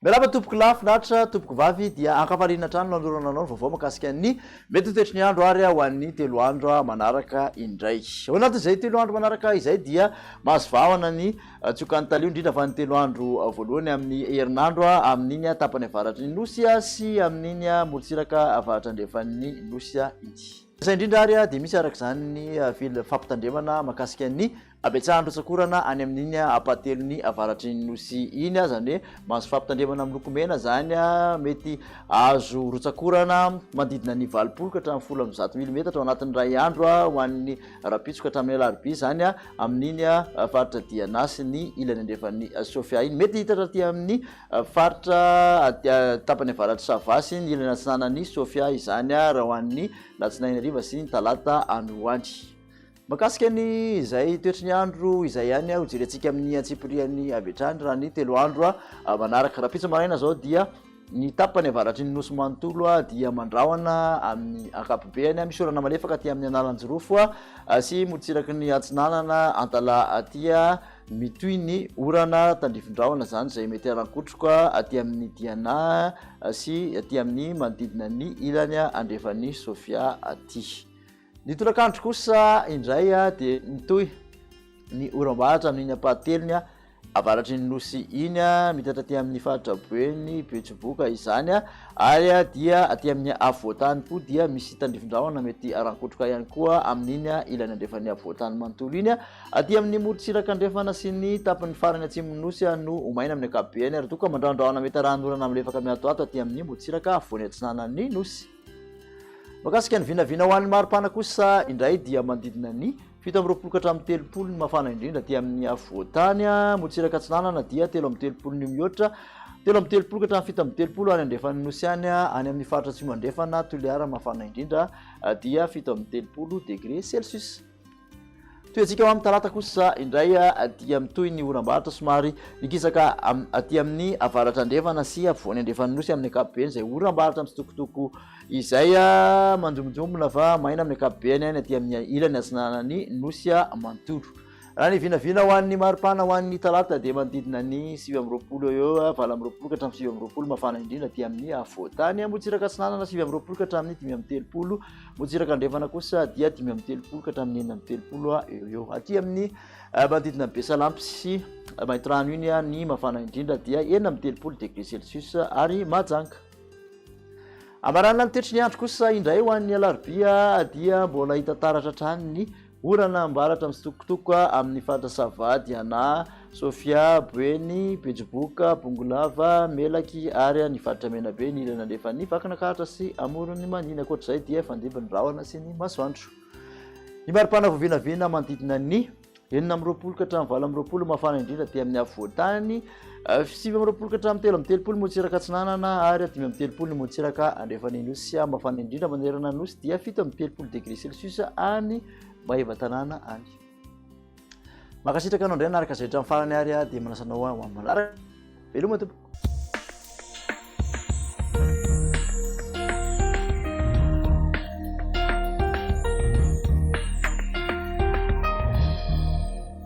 Miarahaba tompoko lahy finaritra tompoko vavy dia ankafaliana hatrany no anolorana anao ny vaovao makasika ny mety ho toetry ny andro ary ho an'ny telo andro manaraka indray. Ao anatin'izay telo andro manaraka izay dia mahazo vahana ny tsiokan'ny talio indrindra fa ny telo andro voalohany amin'ny herinandro amin'iny tapany avaratry ny nosy sy amin'iny morontsiraka avaratra andrefan'ny nosy iny. Izay indrindra ary dia misy araka izany ny fampitandremana mahakasika ny habetsahan'ny rotsak'orana any amin'iny ampahatelon'ny avaratry ny Nosy iny, izany hoe mahazo fampitandremana miloko mena izany, mety hahazo rotsak'orana manodidina ny 80 ka hatramin'ny 110 milimetatra ao anatin'ny iray andro ho an'ny rahampitso ka hatramin'ny alarobia izany amin'iny faritra Diana sy ny ilany andrefan'i Sofia iny. Mety hitatra aty amin'ny Faritra tapany avaratr'i Sava sy ny ilany atsinanan'i Sofia izany raha ho an'ny latsinainy hariva sy ny talata any ho any. Mahakasika ny izay toetry ny andro izay ihany ho jerentsika amin'ny antsipiriany avy hatrany raha ny telo andro manaraka. Rahampitso maraina izao dia ny tapany avaratry ny nosy manontolo dia mandrahona amin'ny ankapobeny, misy orana malefaka aty amin'ny Analanjirofo sy morontsiraky ny atsinanana Antalaha aty. Mitohy ny orana tandrifin-drahona izany izay mety harankotroka aty amin'ny Diana sy aty amin'ny manodidina ny ilany andrefan'i Sofia aty. Ny tolakandro kosa indray dia mitohy ny oram-baratra amin'iny ampahatelony avaratry ny nosy iny, mitatra aty amin'ny faritra Boeny, Betsiboka izany ary dia aty amin'ny afovoantany koa dia misy tandrifin-drahona mety harankotroka ihany koa amin'iny ilany andrefan'ny afovoantany manontolo iny. Aty amin'ny morontsiraka andrefana sy ny tapany farany atsimon'ny Nosy no ho maina amin'ny ankapobeny ary toa ka mandrahondrahona mety arahan'orana milefaka miatoato aty amin'ny morontsiraka afovoany atsinanan'ny Nosy. Mahakasika ny vinavina ho an'ny maripana kosa indray dia manodidina ny 27 ka hatramin'ny 30 ny mafana indrindra aty amin'ny afovoantany, morontsiraka atsinanana dia 33 ny mihoatra, 33 ka hatramin'ny 37 any andrefan'ny Nosy any, any amin'ny faritra atsimo andrefana Toliara mafana indrindra dia 37 degré celsius. Tohiantsika ho amin'ny talata kosa indray dia mitohy ny oram-baratra somary nikisaka aty amin'ny avaratra andrefana sy afovoany andrefan'ny nosy amin'ny ankapobeny izay oram-baratra mitsitokotoko izay manjombonjombona fa maina amin'ny ankapobeny any aty amin'ny ilany atsinanan'ny nosy manontolo. Raha ny vinavina ho an'ny maripana ho an'ny talata dia manodidina ny 29 eo eo, 28 ka hatramin'ny 29 mafana indrindra aty amin'ny afovoantany, Motsiraka atsinanana 29 ka hatramin'ny 35 Morontsiraka andrefana kosa dia 35 ka hatramin'ny 36 eo eo. Aty amin'ny eh, manodidina ny Besalampy sy eh, Maintirano iny eh, ny mafana indrindra dia 36 degré celsius ary Mahajanga. Amaranana ny toetry ny andro kosa indray ho an'ny alarobia dia mbola hita taratra hatrany ny Orana ambaratra mitsitokotoko amin'ny faritra Sava, Diana, Sofia, Boeny, Betsiboka, Bongolava, Melaky ary ny faritra Menabe ny ilany andrefan'ny Vakinankaratra sy Amoron'i Mania. Ankoatra izay dia hifandimby ny rahona sy ny masoandro. Ny maripana voavinavina manodidina ny 26 ka hatramin'ny 28 mafana indrindra aty amin'ny afovoan-tany, 29 ka hatramin'ny 33 morontsiraka atsinanana ary 35 ny morontsiraka andrefan'ny Nosy. Mafana indrindra manerana ny Nosy dia 37 degré celsius any Maevatanàna any. Mankasitraka anao indray nanaraka izay hatramin'ny farany ary dia manasa anao ho amin'ny manaraka. Veloma tompoko.